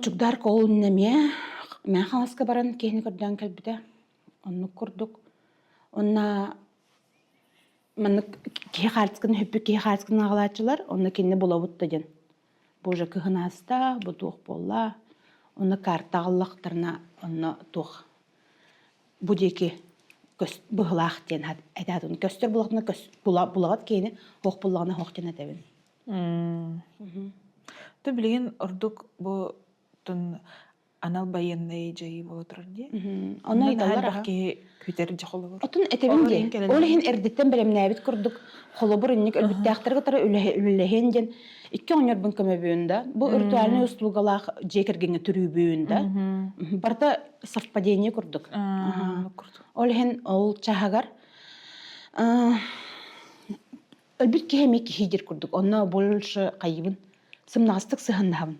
Чугдаар ол эмиэ Мэҥэ Хаҥаласка баран киһини көрдөөн кэлбитэ. Оннук курдук. Онно маннык киһи хаартысканы сүппүт киһи хаартысканы аҕалааччылар, онно кинини булабыт да диэн. Бу уже кыһын ааста, бу туох буолла. Онно карта аҕаллахтарына онно туох бу диэки быһылаах диэн этаатын көстөр булахтына булаҕыт киһини ох буллаҕына ох диэн этэбин. Ты билигин ордук бу тун анал байыаннай дьайыы буола турар дии. Онно Онно ыйыталлар элбэх киһи күүтэр дьэ холобур. Отун этэбин Ол дии. иһин Ол кэлэллэр. иһин эрдэттэн бэлэмнээбит курдук холобур инник өлбүттээхтэргэ кытары үлэлэһиэн диэн икки оҕонньорбун көмөбүөн да, бу виртуальнай услугалаах дьиэ кэргэҥҥэ төрүүбүөн да, барыта совпадение курдук. Ол иһин ол чаһыгар өлбүт киһи эмиэ киһи диир курдук. Онно больше хайыбын сымнаҕастык сыһаннаһабын.